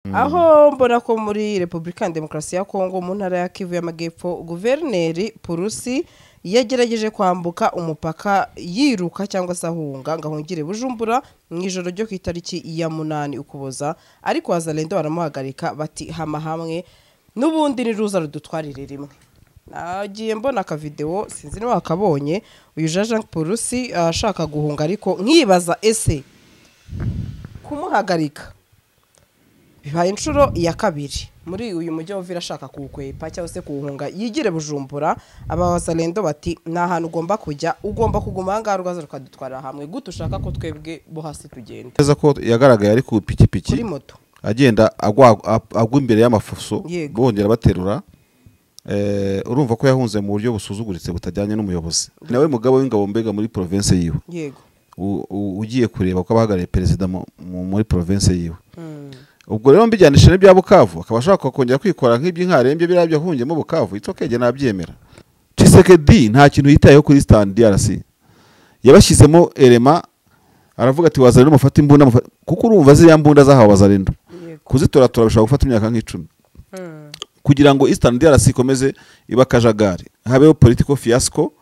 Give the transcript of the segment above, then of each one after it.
Aho mbona ko muri Repubulika ya Demokarasi ya Kongo, mu ntara ya Kivu y'Amajyepfo, Guverineri Purusi yagerageje kwambuka umupaka yiruka cyangwa se ahunga ngo ahungire Bujumbura mu ijoro ryo ku itariki ya 8 Ukuboza, ariko Wazalendo baramuhagarika bati hama hamwe n'ubundi ni ruza rudutwarire rimwe. Nagiye mbona akavideo, sinzi niba wakabonye, uyu Jean Purusi ashaka guhunga, ariko nkibaza ese kumuhagarika bibaye inshuro ya kabiri muri uyu mujyi wa Uvira ashaka kuwukwepa cyangwa se kuwuhunga yigire Bujumbura. Aba Wazalendo bati nta hantu ugomba kujya, ugomba kuguma aha ngaha rwaza rukadutwarira hamwe. Gute ushaka ko twebwe bo hasi tugenda? Neza ko yagaragaye ari ku pikipiki, kuri moto, agenda agwa imbere y'amafuso, bongera baterura. Urumva ko yahunze mu buryo busuzuguritse butajyanye n'umuyobozi. Nawe mugabo w'ingabo mbega muri province yiwe. Yego. Ugiye kureba ko abahagarariye perezida muri province yiwe. Ubwo rero mbijyanisha n'ibya Bukavu, akaba ashaka kongera kwikora nk'iby'inkarembye biriya byahungiyemo Bukavu, it's okay, nabyemera. Tshisekedi nta kintu yitayeho kuri stand DRC. Yabashyizemo elema, aravuga ati Wazalendo mufate imbunda, kuko urumva ziriya mbunda zahawe Wazalendo. Kuzitoratora bishobora gufata imyaka nk'icumi. Kugira ngo Eastern DRC ikomeze iba kajagari, habeho political fiasco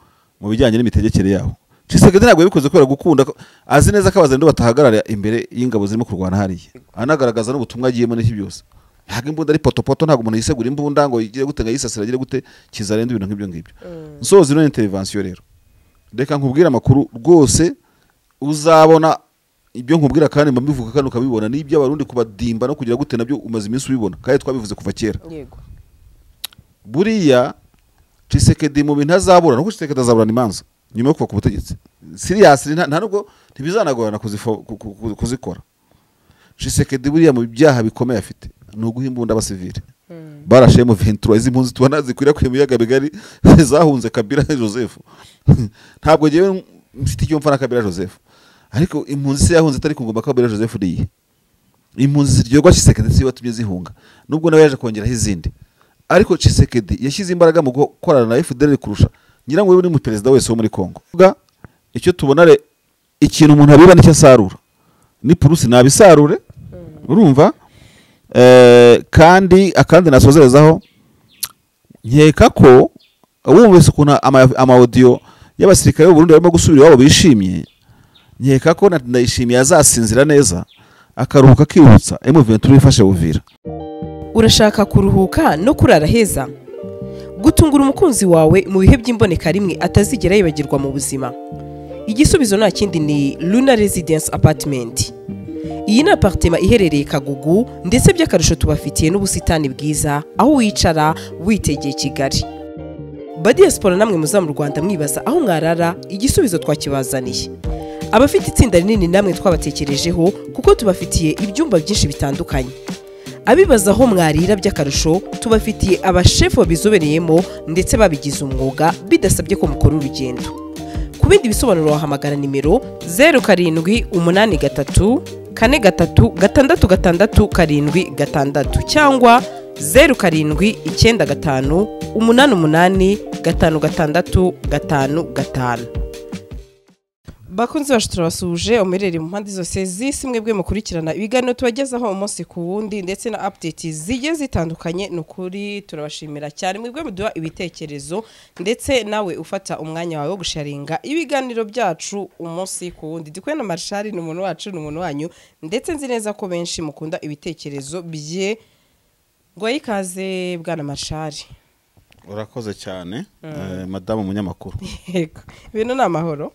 mu bijyanye n'imitegekere yaho. Tshisekedi ntabwo yabikoze kubera gukunda, azi neza ko Abazalendo batahagarara imbere y'ingabo zirimo kurwana hariya. Anagaragaza n'ubutumwa agiyemo n'iki byose. Ntabwo imbunda ari potopoto, ntabwo umuntu yisegura imbunda ngo igire gute, ngo yisasira agire gute, kizarenda ibintu nk'ibyo ngibyo. Nsoza ino intervention rero, reka nkubwire amakuru rwose uzabona ibyo nkubwira kandi mbivuga kandi ukabibona, n'ibyo Abarundi kubadimba no kugira gute nabyo umaze iminsi ubibona kandi twabivuze kuva kera. Yego. Buriya Tshisekedi mu bintu azabura, nuko Tshisekedi azaburana imanza nyuma yo kuva ku butegetsi. Seriously, nta nubwo ntibizanagorana kuzikora. Tshisekedi buriya mu byaha bikomeye afite ni uguha imbunda abasivile. Barashe mu 23 izi mpunzi tubona zikwirakwiye mu biyaga bigari zahunze Kabila Joseph. Ntabwo ngewe mfite icyo mfa na Kabila Joseph, ariko impunzi se yahunze itari ku ngoma Kabila Joseph niye. Impunzi ziryoga Tshisekedi si watumye zihunga, nubwo nawe yaje kongeraho izindi. Ariko Tshisekedi yashyize imbaraga mu gukorana na FDLR kurusha ngira ngo ni perezida wese wo muri Kongo. Icyo tubona re ikintu umuntu abiba nicyo asarura. Ni Purusi nabisarure, urumva? Kandi akandi nasozerezaho, nkeka ko wumvise ukuntu ama audio y'abasirikare b'u Burundi barimo gusubira iwabo bishimye, nkeka ko Ndayishimiye azasinzira neza akaruhuka akibutsa M23 ifashe Uvira. Urashaka kuruhuka no kurara heza, gutungura umukunzi wawe mu bihe by'imboneka rimwe atazigera yibagirwa mu buzima? Igisubizo nta kindi ni Luna Residence Apartment. Iyi ni apartment iherereye Kagugu, ndetse by'akarusho tubafitiye n'ubusitani bwiza aho wicara witegeye Kigali. Ba diaspora namwe muza mu Rwanda mwibaza aho mwarara, igisubizo twakibazaniye. Abafite itsinda rinini namwe twabatekerejeho kuko tubafitiye ibyumba byinshi bitandukanye. Abibaza aho mwarira by'akarusho, tubafitiye abashefu babizobereyemo ndetse babigize umwuga bidasabye ko mukora urugendo. Ku bindi bisobanuro wahamagara nimero 0783 43 66 76 cyangwa 0795 88 56 55. Bakunzi bacu turabasuje umerere mu mpande zose z'isi, mwebwe mukurikirana ibiganiro tubagezaho umunsi ku wundi ndetse na update zigiye zitandukanye. Nukuri turabashimira cyane mwebwe muduha ibitekerezo ndetse nawe ufata umwanya wawe wo gusharinga ibiganiro byacu umunsi ku wundi. Dukwe na Marshal ni umuntu wacu, ni umuntu wanyu, ndetse nzi neza ko benshi mukunda ibitekerezo bye. Ngo ikaze bwana Marshal. Urakoze cyane madamu munyamakuru. Yego, ibintu ni amahoro.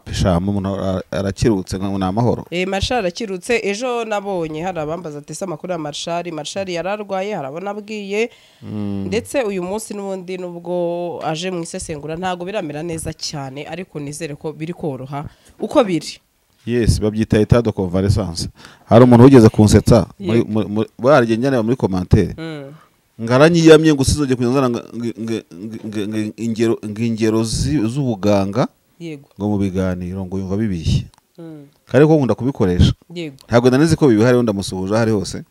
Pesha umuntu arakirutse ngo ni amahoro. Marshal arakirutse. Ejo nabonye hari abambaza ati amakuru ya Marshal, Marshal yararwaye, harabona abwiye ndetse uyu munsi n'ubundi nubwo aje mu isesengura ntago biramera neza cyane, ariko nizere ko biri koroha uko biri. Yes, babyita état de convalescence. Hari umuntu wigeze kunsetsa muri njyana muri commentaire. Ngaranyiyamye ngo sizoje kuzana ingero ingero z'ubuganga. Yego. Ngo mu biganiro ngo yumva bibishye. Kare ko nkunda kubikoresha. Yego. Ntabwo nanizi ko bibihari ndamusuhuje ahari hose.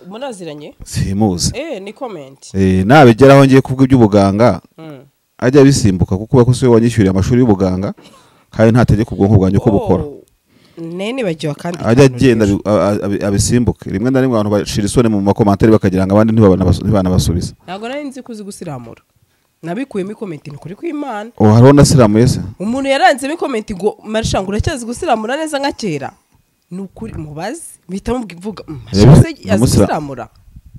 Munaziranye? Simuzi. Ni comment. Nabigeraho ngiye kuvuga iby'ubuganga. Ajya bisimbuka kuko ko se wanyishyuriye amashuri y'ubuganga kandi ntategeka ubwonko bwanjye ko bukora. Nene bagiye kandi ajya agenda abisimbuke. Rimwe na rimwe abantu bashira isoni mu makomantere bakagira ngo abandi ntibanabasubiza. Ntabwo nari nzi kuzi gusiramura, nabikuyemo ikomenti ni kuri kw'Imana. Oh, hariho nasiramuye se? Umuntu yaranzemo ikomenti ngo Marisha ngo uracyazi gusiramura neza nka kera. Ni ukuri mubaze mpita mubwivuga azi gusiramura.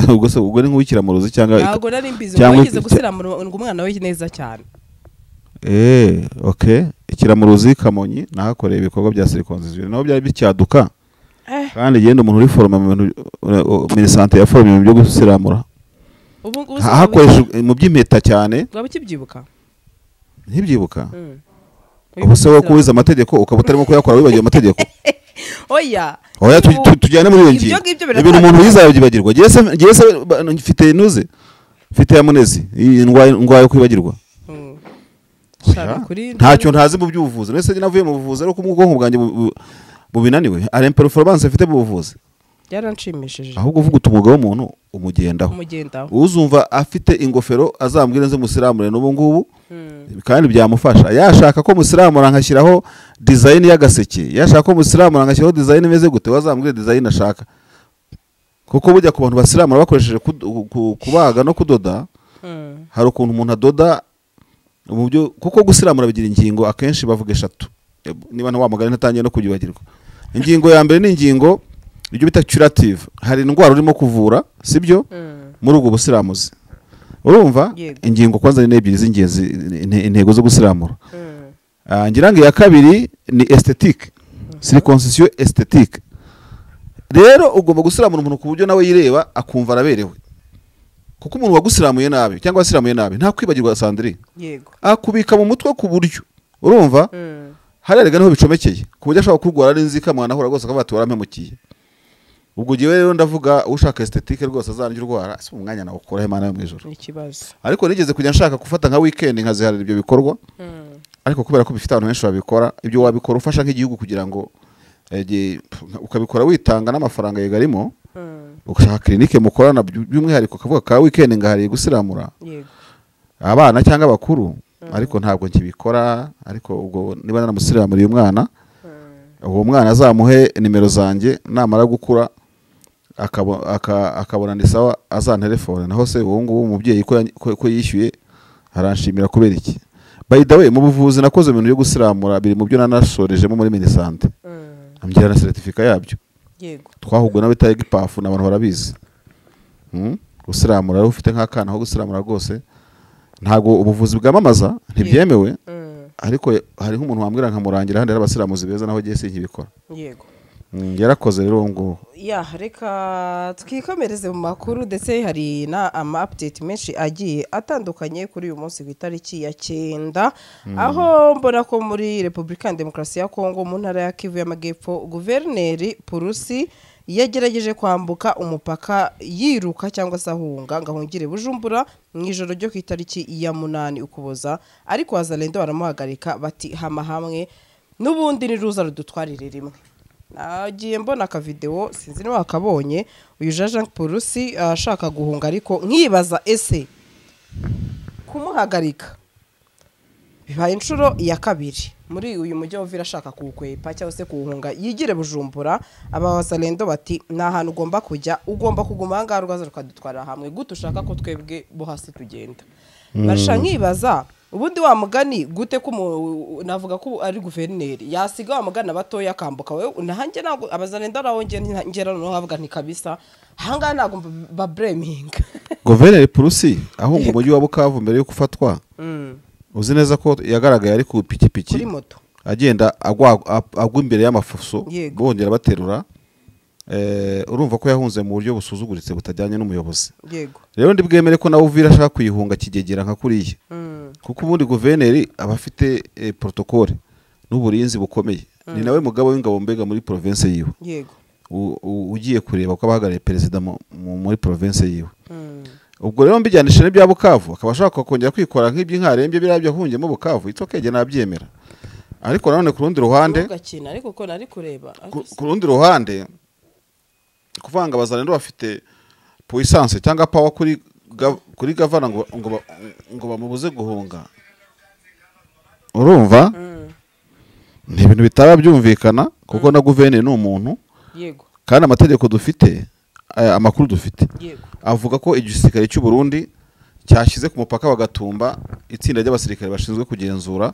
Ubwo se ubwo ni nk'uwikiramuruzi cyangwa ntabwo nari mbizi ngo yigeze gusiramura ngo umwana we neza cyane. Okay, ikiramuruzi Kamonyi nahakoreye ibikorwa bya circoncision naho byari bicyaduka. Kandi genda umuntu uri forme mu bintu minisante ya forme mu byo gusiramura. Ubu hakoresha mu by'impeta cyane. Waba ukibyibuka? Ntibyibuka. Ubu se wowe kuwiza amategeko ukaba utarimo kuyakora wibagiwe amategeko. Oya. Oya tujyane muri iyo ngingo. Ibintu umuntu yizabyibagirwa. Giye se mfite nuze. Mfite ya munezi indwara yo kwibagirwa. Ntacyo ntazi mu by'ubuvuzi. Nese navuye mu buvuzi ariko ubwonko bwanjye bubinaniwe. Ari performance mfite mu buvuzi. Byaranshimishije. Ahubwo uvuga utumwuga w'umuntu umugendaho. Uzumva afite ingofero azambwira nze musiramure n'ubu ngubu. Kandi byamufasha. Yashaka ko musiramura nkashyiraho design y'agaseke. Yashaka ko musiramura nkashyiraho design imeze gute, wazambwira design ashaka. Kuko bujya ku bantu basiramura bakoresheje kubaga no kudoda. Hari ukuntu umuntu adoda mu byo, kuko gusiramura bigira ingingo akenshi bavuga eshatu. Niba nta wamugani ntatangiye no kugibagirwa. Ingingo ya mbere ni ingingo ibyo bita curative. Hari indwara urimo kuvura, sibyo? Muri ubwo busiramuzi. Urumva? Ingingo kwanza ni ebyiri z'ingenzi intego zo gusiramura. Ngira ngo ya kabiri ni esthétique. Circoncision esthétique. Rero ugomba gusiramura umuntu ku buryo nawe yireba akumva araberewe. Kuko umuntu wagusiramuye nabi cyangwa wasiramuye nabi nta kwibagirwa Sandrine. Yego. Akubika mu mutwe ku buryo. Urumva? Harerega niho bicomekeye. Ku buryo ashobora kurwara n'inzika mwana ahora rwose akavuga ati warampemukiye. Ubwo gihe rero ndavuga ushaka esthétique rwose azarya urwara, si umwanya nawe ukora Imana yo mu ijuru. Ikibazo. Ariko nigeze kujya nshaka gufata nka weekend nkaziharira ibyo bikorwa. Ariko kubera ko bifite abantu benshi babikora, ibyo wabikora ufasha nk'igihugu kugira ngo ukabikora witanga n'amafaranga yegarimo. Ukashaka clinique mukorana by'umwihariko kavuga ka weekend ngahariye gusiramura. Yego. Abana cyangwa abakuru, ariko ntabwo nkibikora, ariko ubwo niba naramusiramuriye umwana, uwo mwana azamuhe nimero zanjye namara gukura akabona ni sawa azantelefone. Naho se uwo nguwo umubyeyi ko yishyuye aranshimira kubera iki? By the way, mu buvuzi nakoze ibintu byo gusiramura biri mu byo nanasorejemo muri minisante. Ambwira na certificat yabyo. Yego. Twahugwe na bita egipafu n'abantu barabizi. Gusiramura rero ufite nk'akana aho gusiramura rwose ntago ubuvuzi bwamamaza ntibyemewe. Ariko hari nk'umuntu wambwira nkamurangira handi abasiramuzi beza naho giye sinkibikora. Yego. Yarakoze rero ngo ya reka twikomereze mu makuru, ndetse hari na ama update menshi agiye atandukanye kuri uyu munsi ku itariki ya 9, aho mbona ko muri Republika ya Demokarasi ya Kongo mu ntara ya Kivu y'Amajyepfo guverineri Purusi yagerageje kwambuka umupaka yiruka cyangwa se ahunga ngo ahungire Bujumbura mu ijoro ryo ku itariki ya 8 Ukuboza, ariko Wazalendo baramuhagarika bati hama hamwe n'ubundi ni ruza rudutwarire rimwe. Nagiye mbona aka video sinzi niba wakabonye, uyu Jean Purusi ashaka guhunga ariko nkibaza ese kumuhagarika bibaye inshuro ya kabiri muri uyu mujyi wa Uvira ashaka kuwukwepa cyangwa se kuwuhunga yigire Bujumbura. Aba Wazalendo bati nta hantu ugomba kujya, ugomba kuguma aha ngaha rwaza rukadutwarira hamwe, gute ushaka ko twebwe bo hasi tugenda? Barsha nkibaza ubundi wa mugani gute ko navuga ko ari guverineri yasiga wa mugana batoya akambuka we nahanjye ntabwo Abazalendo araho ngera no havuga nti kabisa ahangaha ntabwo babreminga. Guverineri Purusi ahunga umujyi wa Bukavu mbere yo gufatwa, uzi neza ko yagaragaye ari ku pikipiki kuri moto agenda agwa imbere y'amafuso bongera baterura. Urumva ko yahunze mu buryo busuzuguritse butajyanye n'umuyobozi. Yego. Rero ndi bwemere ko nawe Uvira ashaka kuyihunga kigegera nka kuriye. Kuko ubundi guverineri aba afite protocole n'uburinzi bukomeye. Ni nawe mugabo w'ingabo mbega muri province yiwe. Yego. Ugiye kureba ko abahagarariye perezida muri province yiwe. Ubwo rero mbijyanisha n'ibya Bukavu akaba ashaka kongera kwikora nk'iby'inkarembye biriya byahungiyemo Bukavu, it's okay nabyemera. Ariko nanone ku rundi ruhande ariko ko nari kureba ku rundi ruhande kuvanga Abazalendo bafite puissance cyangwa power kuri gavana ngo bamubuze guhunga. Urumva? Ni ibintu bitaba byumvikana Kuko na guverineri ni umuntu. Yego. Kandi amategeko dufite, amakuru dufite Yego. avuga ko igisirikare cy'u Burundi cyashyize ku mupaka wa Gatumba itsinda ry'abasirikare bashinzwe kugenzura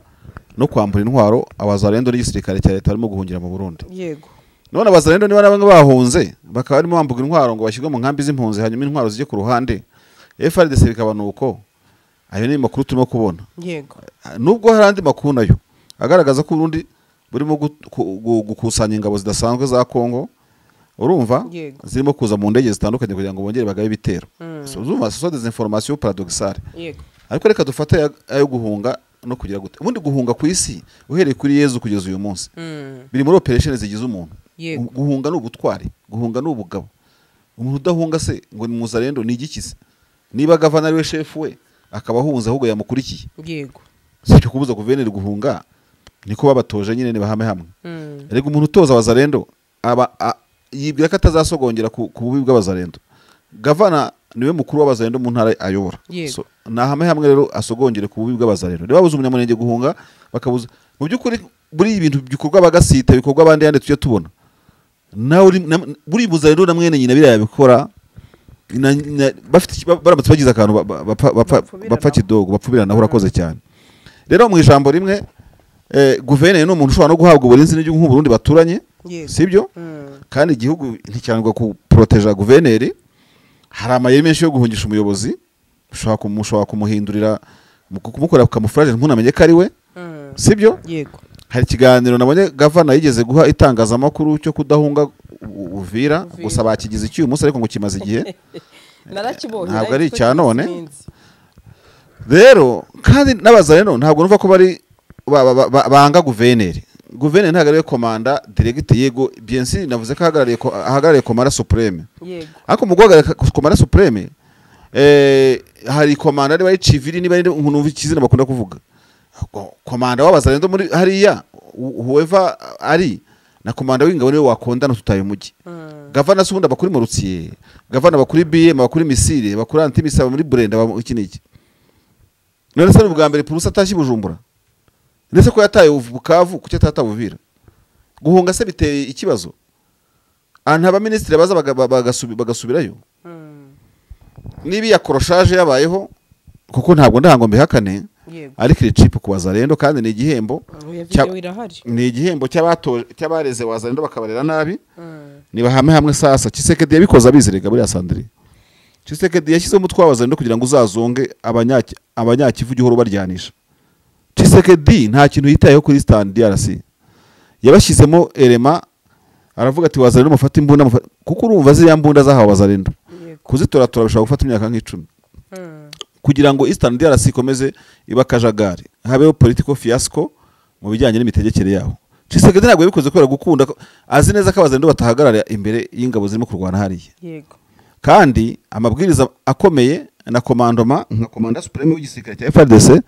no kwambura intwaro abazarendo n'igisirikare cya leta barimo guhungira mu Burundi. Yego. None abazarendo niba bamwe bahunze bakaba barimo bambuga intwaro ngo bashyirwe mu nkambi z'impunzi, hanyuma intwaro zijye ku ruhande, FARDC bikaba nuko. Ayo ni makuru turimo kubona. Yego. Nubwo hari andi makuru nayo agaragaza ko Burundi burimo gukusanya ingabo zidasanzwe za Kongo, urumva, zirimo kuza mu ndege zitandukanye kugira ngo bongere bagabe ibitero. So urumva, ce sont des informations paradoxales. Yego. Ariko reka dufate ayo guhunga no kugira gute. Ubundi guhunga ku isi uhereye kuri Yezu kugeza uyu munsi biri muri operation zigize umuntu. Yego. Guhunga ni ubutwari, guhunga ni ubugabo. Umuntu udahunga se ngo ni muzarendo ni igikize? Niba gavana ari we chef we akaba ahunze ahubwo yamukurikiye. Yego. Si cyo kubuza guverineri guhunga, niko babatoje nyine nibahame hamwe. Erega umuntu utoza abazarendo aba yibwira ko atazasogongera ku bubi bw'abazarendo. Gavana niwe mukuru w'abazarendo mu ntara ayobora. Yego. So nahame hamwe rero asogongere ku bubi bw'abazarendo. Niba babuze umunyamurenge guhunga bakabuza. Mu by'ukuri buri ibintu bikorwa bagasita bikorwa abandi yandi tujye tubona. Nawe buri muzarendo na mwene nyina biriya yabikora, bafite baramutse bagize akantu bapfa kidogo bapfubirana, urakoze cyane. Rero mu ijambo rimwe, guverineri ni umuntu ushobora no guhabwa uburinzi n'igihugu nk'u Burundi baturanye, sibyo? Kandi igihugu nticyanirwa kuproteja guverineri. Hari amayeri menshi yo guhungisha umuyobozi, ushobora kumuhindurira, kumukora camouflage ntunamenye ko ari we, sibyo? Yego. Hari ikiganiro nabonye gavana yigeze guha itangazamakuru cyo kudahunga Uvira, gusa bakigize icyuyu munsi ariko ngo kimaze igihe. Narakibonye. Ntabwo ari icya none. Rero kandi n'abazareno ntabwo numva ko bari banga guverineri. Guverineri ntabwo ari komanda direct. Yego, bien sûr navuze ko ahagarariye komanda supreme. Yego. Ariko mu guhagarara komanda supreme, hari komanda niba ari civili niba ari umuntu ikizina bakunda kuvuga. Komanda w'abazarendo muri hariya whoever ari na komanda w'ingabo niwe wakondana tutaye umujyi. Gavana se ubundi abakuri mu Rutsiye, gavana bakuri BM, abakuri misile, bakuri antimisile muri Burenda, iki n'iki. None se ubwa mbere Purusa atashye Bujumbura? Ndetse ko yataye Bukavu, kuki atataye Uvira? Guhunga se biteye ikibazo? Ahantu abaministre baza bagasubirayo. Niba iya koroshaje yabayeho, kuko ntabwo ndango mbihakane, ariko iri chip ku bazarendo kandi ni igihembo. Ni igihembo cy'abareze wazarendo bakabarera nabi. Nibahame hamwe sasa. Tshisekedi yabikoze abizerega buriya Sandrine. Tshisekedi yashyize umutwe w'abazarendo kugira ngo uzazonge abanyakivu gihoro baryanisha. Tshisekedi nta kintu yitayeho kuri stand DRC. Yabashyizemo elema aravuga ati wazarendo mufate imbunda, kuko urumva ziriya mbunda zahawe abazarendo. Kuzitoratora bishobora gufata imyaka nk'icumi. Kugira ngo Eastern DRC ikomeze iba kajagari, habeho political fiasco mu bijyanye n'imitegekere yaho. Tshisekedi ntabwo yabikoze kubera gukunda, azi neza ko abazarendo batahagarara imbere y'ingabo zirimo kurwana hariya. Yego. Kandi amabwiriza akomeye na komandoma nka komanda supreme w'igisirikare cya FARDC,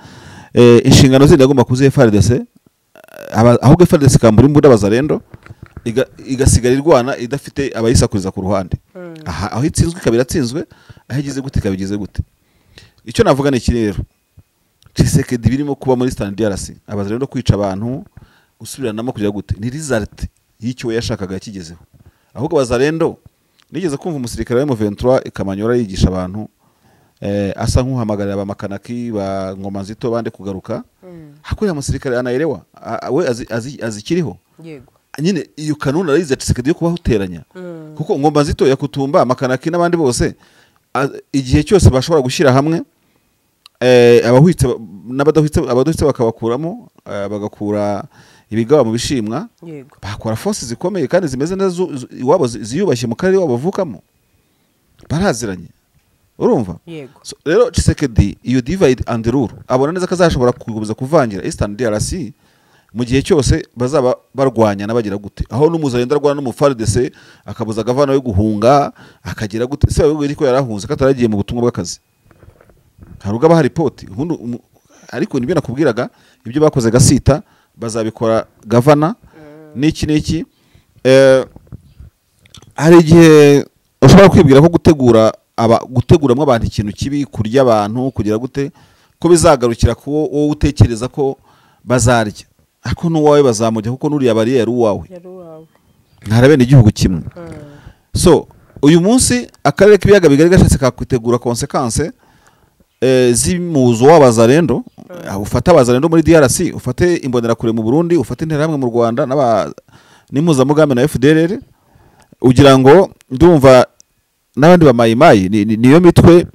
inshingano zindi agomba kuzi FARDC, ahubwo FARDC kambura imbunda abazarendo igasigara irwana idafite abayisakuriza ku ruhande. Aha aho itsinzwe ikaba iratsinzwe, aho igize gute ikaba igize gute. Icyo navuga ni iki rero, Tshisekedi birimo kuba muri Eastern DRC, abazarendo kwica abantu, gusubiranamo kugira gute, ni result y'icyo we yashakaga yakigezeho. Ahubwo abazarendo, nigeze kumva umusirikare wa M23 ikamanyora yigisha abantu, asa nk'uhamagarira abamakanaki ba Ngoma Nzito bande kugaruka. Hakurya umusirikare anaelewa, we azikiriho. Yego. Nyine iyo kanuni arayize Tshisekedi yo kubahuteranya. Kuko Ngoma Nzito yakutumba amakanaki n'abandi bose igihe cyose bashobora gushyira hamwe, abahwitse n'abadahwitse, abadahwitse bakabakuramo, bagakura ibigaba mu bishimwa. Yego. Bakora forces zikomeye kandi zimeze neza iwabo ziyubashye mu karere wabo bavukamo, baraziranye. Urumva? Yego. So, rero Tshisekedi iyo divide and rule abona neza ko azashobora kugumiza kuvangira Eastern DRC mu gihe cyose bazaba barwanya n'abagira gute. Aho n'umuzarendo arwana n'umu FARDC akabuza gavana yo guhunga akagira gute, se babibwiye ko yarahunze kataragiye mu butumwa bw'akazi. Hari ubwo abaha report ubundi, ariko nibyo nakubwiraga ibyo bakoze gasita bazabikora gavana n'iki n'iki. Hari igihe ushobora kwibwira ko guteguramo abantu ikintu kibi, kurya abantu, kugira gute, ko bizagarukira ku wowe utekereza ko bazarya. Ariko n'uwawe bazamujya kuko nuriya bariye yari uwawe. Ntarabene igihugu kimwe. So uyu munsi akarere k'ibiyaga bigari gashatse kakwitegura conséquence z'imuzo w'abazarendo. Ufate abazarendo muri DRC, ufate imbonerakure mu Burundi, ufate interahamwe mu Rwanda n'impuzamugambi na FDLR, ugira ngo ndumva n'abandi bamayimayi niyo mitwe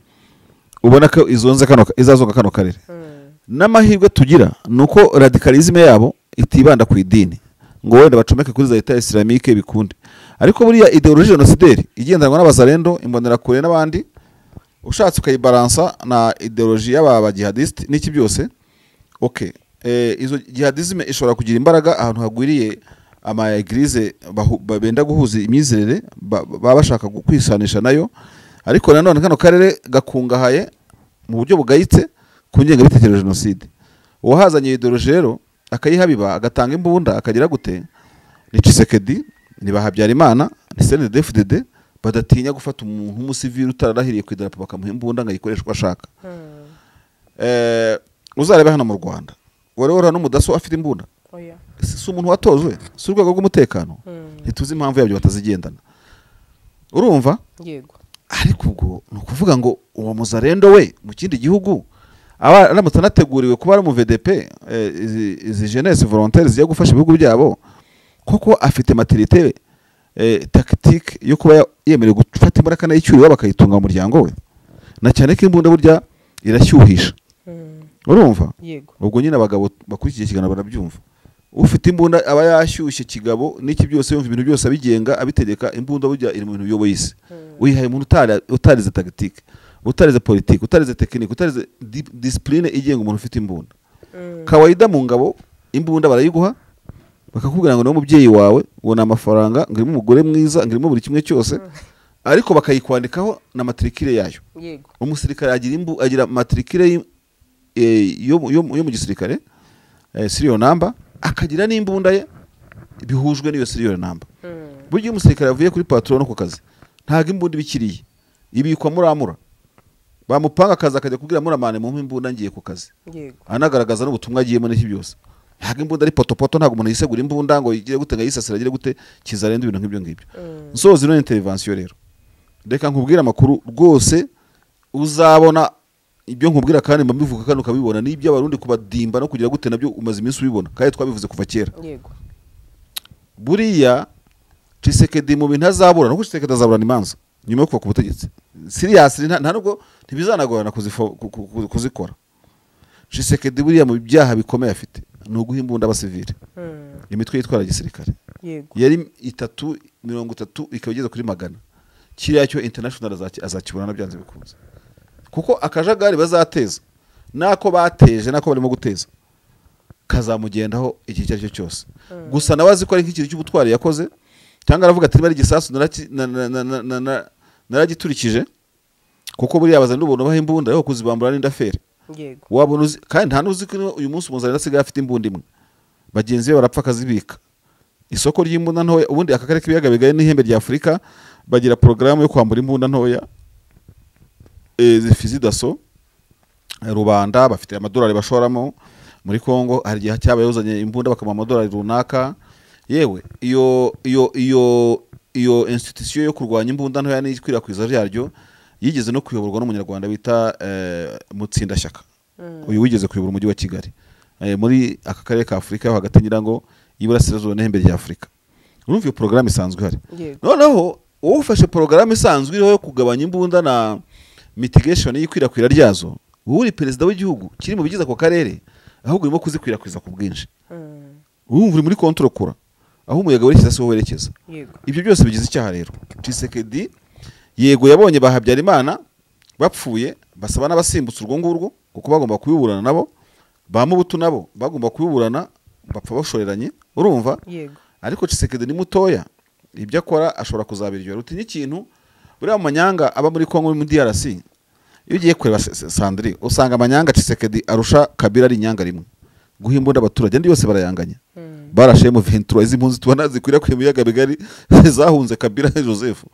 ubona ko izonze kano izazonga kano karere. N'amahirwe tugira nuko radicalisme yabo itibanda ku idini ngo wenda bacomeke kuri za Etat Islamique bikunde, ariko buriya idéologie génocidaire igendanwa n'abazarendo, imbonerakure n'abandi, ushatse ukayibalansa na idéologie y'aba jihadiste n'iki byose, okay, izo jihadisme ishobora kugira imbaraga ahantu hagwiriye ama église benda guhuza imyizerere, baba bashaka kwisanisha nayo. Ariko nanone kano karere gakungahaye mu buryo bugayitse ku ngengabitekerezo jenoside. Uwahazanye idéologie rero akayihabiba, agatanga imbunda, akagira gute, ni Tshisekedi, ni ba Habyarimana, ni CNDD-FDD, badatinya gufata umuntu w'umusivili utararahiriye ku idarapo bakamuha imbunda ngo ayikoreshe uko ashaka. Uzarebe hano mu Rwanda, wari wahura n'umudaso afite imbunda? Si umuntu watojwe? Si urwego rw'umutekano? Ntituzi impamvu yabyo batazigendana, urumva? Yego. Ariko ubwo ni ukuvuga ngo uwo muzarendo we mu kindi gihugu aba aramutse anateguriwe kuba ari mu VDP, izi jeunesse volontaire zijya gufasha ibihugu byabo, koko afite maturité tactique yo kuba yemerewe gufata imbunda akanayicyura iwabo akayitunga mu muryango we? Na cyane ko imbunda burya irashyuhisha, urumva? Yego. Ubwo nyine abagabo bakurikiye ikiganiro barabyumva. Ufite imbunda aba yashyushye kigabo n'iki byose, yumva ibintu byose abigenga, abitegeka. Imbunda burya iri mu bintu biyoboye isi. Uyihaye umuntu utarize tactique, utarize politique, utarize technique, utarize discipline igenga umuntu ufite imbunda. Kawaida mu ngabo imbunda barayiguha bakakubwira ngo niwo mubyeyi wawe, ngo ni amafaranga, ngo irimo umugore mwiza, ngo irimo buri kimwe cyose, ariko bakayikwandikaho na matricule yayo. Umusirikare agira matricule yo mu gisirikare, serial number, akagira n'imbunda ye bihujwe n'iyo serial number. Burya iyo umusirikare avuye kuri patron no ku kazi, ntabwo imbunda iba ikiriye, ibikwa muramura bamupanga akazi, akajya kubwira muramane mu imbunda ngiye ku kazi, anagaragaza n'ubutumwa agiyemo n'iki byose. Ntabwo imbunda ari potopoto, ntabwo umuntu yisegura imbunda ngo igire gute, ngo ayisasire agire gute, kizarenda ibintu nk'ibyo ngibyo. Nsoza ino intervention rero, reka nkubwire amakuru rwose uzabona ibyo nkubwira, kandi mba mbivuga kandi ukabibona, n'ibyo Abarundi kubadimba no kugira gute nabyo umaze iminsi ubibona, kandi twabivuze kuva kera. Buriya Tshisekedi mu bintu azabura nuko Tshisekedi azaburana imanza nyuma yo kuva ku butegetsi. Seriously, nta nubwo ntibizanagorana kuzikora. Tshisekedi buriya mu byaha bikomeye afite ni uguha imbunda abasivile, imitwe yitwara gisirikare. Yari itatu 30 ikaba igeze kuri 100. Kiriya cyo international azakibona byanze bikunze, kuko akajagari bazateza nako bateje nako barimo guteza kazamugendaho igihe icyo ari cyo cyose. Gusa nawe azi ko ari nk'ikintu cy'ubutwari yakoze, cyangwa aravuga ati niba ari igisasu naragiturikije, kuko buriya bazana n'ubuntu baha imbunda yo kuzibambura n'indaferi. Wabona uzi kandi nta n'uzi ko uyu munsi umuzanira asigaye afite imbunda imwe, bagenzi be barapfa akazibika. Isoko ry'imbunda ntoya, ubundi aka karere k'ibiyaga bigari n'ihembe rya Afurika bagira porogaramu yo kwambura imbunda ntoya, fusil d'assaut rubanda, bafite amadolari bashoramo muri Kongo. Hari igihe cyabaye uzanye imbunda bakamuha amadolari runaka. Yewe, iyo institution yo kurwanya imbunda ntoya n'ikwirakwiza ryaryo yigeze no kuyoborwa n'umunyarwanda bita Mutsindashyaka, uyu wigeze kuyobora umujyi wa Kigali, muri aka karere ka Afurika yo hagati, ngira ngo y'iburasirazuba n'ihembe rya Afurika. Urumva iyo porogaramu isanzwe ihari. Noneho wowe ufashe porogaramu isanzwe iriho yo kugabanya imbunda na mitigation y'ikwirakwira ryazo, wowe uri perezida w'igihugu kiri mu bigize ako karere, ahubwo urimo kuzikwirakwiza ku bwinshi. Urumva uri muri contre-courant, aho umuyaga werekeza si wo werekeza. Ibyo byose bigize icyaha. Rero Tshisekedi yego yabonye ba Habyarimana bapfuye basaba n'abasimbutse urwo ngurwo, kuko bagomba kubiburana nabo, ba Mobutu nabo bagomba kubiburana, bapfa bashoreranye, urumva? Ariko Tshisekedi ni mutoya, ibyo akora ashobora kuzabiryora. Utinya ikintu buriya mu manyanga aba muri Congo, muri DRC, iyo ugiye kureba Sandri, usanga amanyanga Tshisekedi arusha Kabila ari inyanga rimwe, guha imbunda abaturage, andi yose barayanganya. Barashe mu 23 izi mpunzi tubona zikwirakwiye mu biyaga bigari zahunze Kabila Joseph.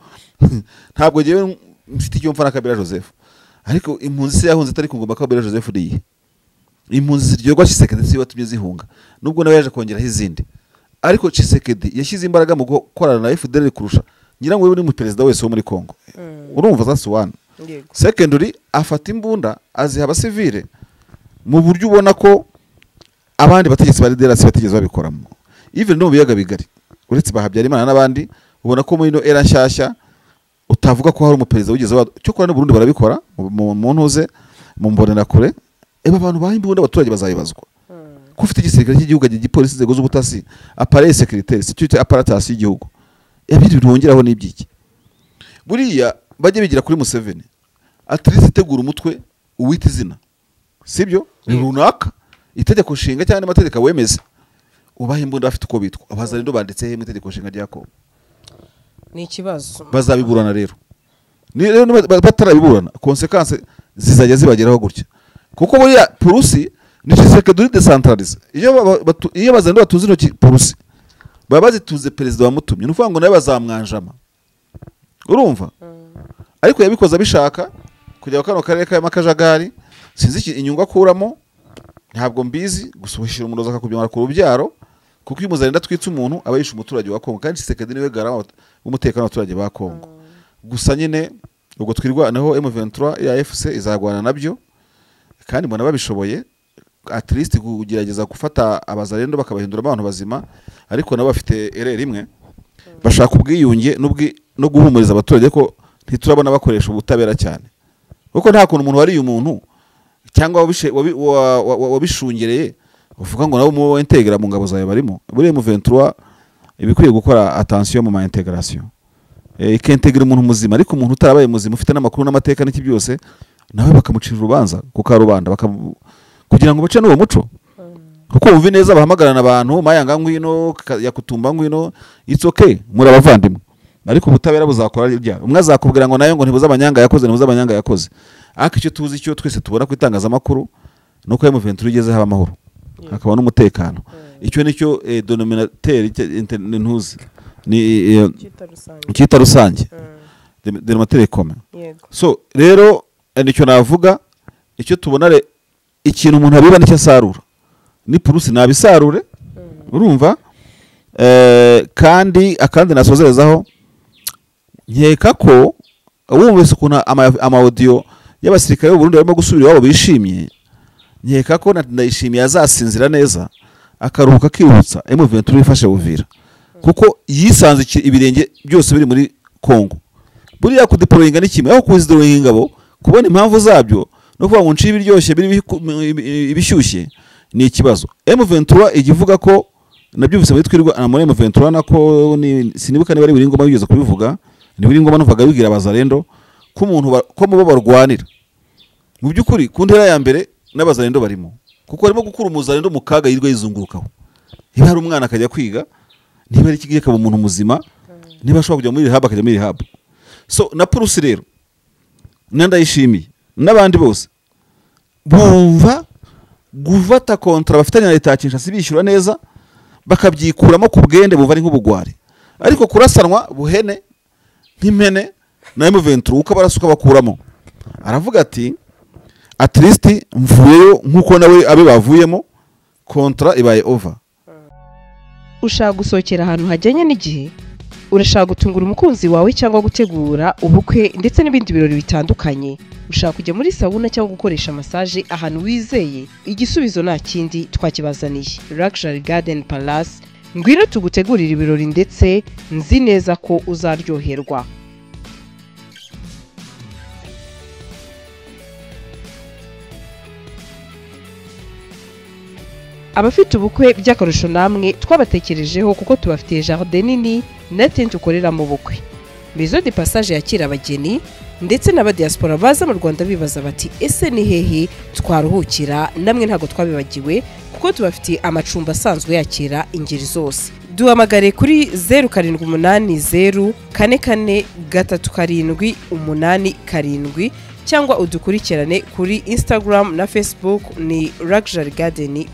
Ntabwo ngewe mfite icyo mfa na Kabila Joseph, ariko impunzi se yahunze itari ku ngoma Kabila Joseph ni iyihe? Impunzi ziryoherwa Tshisekedi si watumye zihunga, nubwo nawe yaje kongeraho izindi, ariko Tshisekedi yashyize imbaraga mu gukorana na FDLR kurusha ngira ngo we ni perezida wese wo muri Kongo. Urumva that's one. Secondary, afata imbunda aziha abasivile mu buryo ubona ko abandi bategetsi bari DRC batigeze babikoramo. Even no mu biyaga bigari uretse ba Habyarimana n'abandi, ubona ko muri ino era nshyashya utavuga ko hari umuperezida wigeze cyo kora. N'u Burundi barabikora mu ntuze mu mbonerakure. Eba abantu baha imbunda abaturage bazayibazwa. Ko ufite igisirikare cy'igihugu, igipolisi, inzego z'ubutasi, appareil sécuritaire, sécurité apparatus y'igihugu, ebiri birongeraho n'ibyiki. Buriya bajye bigira kuri Museveni, at least itegura umutwe uwita izina, sibyo runaka, itegeko nshinga cyangwa amategeko wemeze, ubaha imbunda bafite uko bitwa. Abazalendo banditse he mu itegeko nshinga rya Kongo? Ni ikibazo. Bazabiburana rero, ni rero batarabiburana conséquences zizajya zibageraho gutya, kuko buriya Purusi ni Tshisekedi uri decentralize. Iyo bazalendo batuze intoki Purusi, baba bazituze perezida wamutumye, ni ukuvuga ngo nawe bazamwanjama. Urumva, ariko yabikoze abishaka kujya kano karere karimo akajagari, sinzi inyungu akuramo, ntabwo mbizi. Gusa ushyira umurozi akakubyara ku rubyaro, kuko iyo umuzalendo atwitse umuntu aba yishe umuturage wa Kongo, kandi Tshisekedi niwe garama w'umutekano w'abaturage ba Kongo. Gusa nyine ubwo twirwanaho M23 ya FC izagwana nabyo, kandi mbona babishoboye at least kugerageza gufata abazalendo bakabahindura abantu bazima, ariko nabo bafite erreur imwe, bashaka ubwiyunge no guhumuriza abaturage ko ntiturabona bakoresha ubutabera cyane, kuko nta kuntu umuntu wariye umuntu cyangwa wabishungereye uvuga ngo nabo mu integra mu ngabo zawe barimo. Buriya M23 ibikwiye gukora attention mu ma intégration, ikintegra umuntu muzima, ariko umuntu utarabaye muzima ufite n'amakuru n'amateka n'iki byose, nawe bakamucira urubanza ku karubanda, kugira ngo bace n'uwo muco. Kuko wumve neza bahamagarana abantu mayanga ngwino yakutumba ngwino, it's okay, muri abavandimwe, ariko ubutabera buzakora ibya umwe azakubwira ngo nayo ngo ntibuze abanyanga yakoze, ntibuze abanyanga yakoze. Ariko icyo tuzi, icyo twese tubona ku itangazamakuru, nuko M23 igeze haba amahoro hakaba n'umutekano. Icyo nicyo dénominateur ntuzi ni cyita rusange, dénominateur commun. So rero nicyo navuga, icyo tubona ikintu umuntu abiba nicyo asarura, ni purusi nabisarure. Urumva, kandi akandi nasozerezaho, nkeka ko wumvise ukuntu ama audio y'abasirikare b'u Burundi barimo gusubira iwabo bishimye, nkeka ko Ndayishimiye azasinzira neza akaruhuka akibutsa M23 ifashe Uvira, kuko yisanze ibirenge byose biri muri Kongo. Buriya kudeployinga ni kimwe, aho kuzideployinga ingabo kubona impamvu zabyo no kuvuga ngo nshibe ibiryoshye biri ibishyushye ni ikibazo. M23 igivuga ko nabyumvise muri twirwa muri M23, nako sinibuka niba ari Wiringoma wigeze kubivuga, ni Wiringoma nuvaga bigira abazalendo ko umuntu ko mubo barwanira mu by'ukuri ku ntera ya mbere n'abazalendo barimo, kuko barimo gukura umuzalendo mu kaga yirwa yizungurukaho. Niba hari umwana akajya kwiga, niba ari ikigiye akaba umuntu muzima, niba ashobora kujya muri rehab akajya muri rehab. So na Purusi rero Ndayishimiye n'abandi bose bumva gufata kontra bafitanye na leta ya Kinshasa bishyura neza bakabyikuramo ku bwende buva ari nk'ubugwari, ariko kurasanwa buhene nk'impene na M23 uko barasuka bakuramo. Aravuga ati at least mvuyeyo nkuko nawe abe bavuyemo, kontra ibaye over. Ushaka gusohokera ahantu hajyanye n'igihe, urashaka gutungura umukunzi wawe cyangwa gutegura ubukwe ndetse n'ibindi birori bitandukanye, ushaka kujya muri sauna cyangwa gukoresha massage ahantu wizeye, igisubizo nta kindi twakibazaniye. Luxury Garden Palace, ngwino tugutegurire ibirori ndetse nzi neza ko uzaryoherwa. Abafite ubukwe by'akarusho namwe twabatekerejeho, kuko tubafitiye jardin nini na tente ukorera mu bukwe. Maison de passage yakira abageni ndetse n'abadiaspora baza mu Rwanda bibaza bati ese ni hehe twaruhukira, namwe ntago twabibagiwe kuko tubafitiye amacumbi asanzwe yakira ingeri zose. Duhamagare kuri 0780 44 37 87 cyangwa udukurikirane kuri Instagram na Facebook ni Luxury Garden.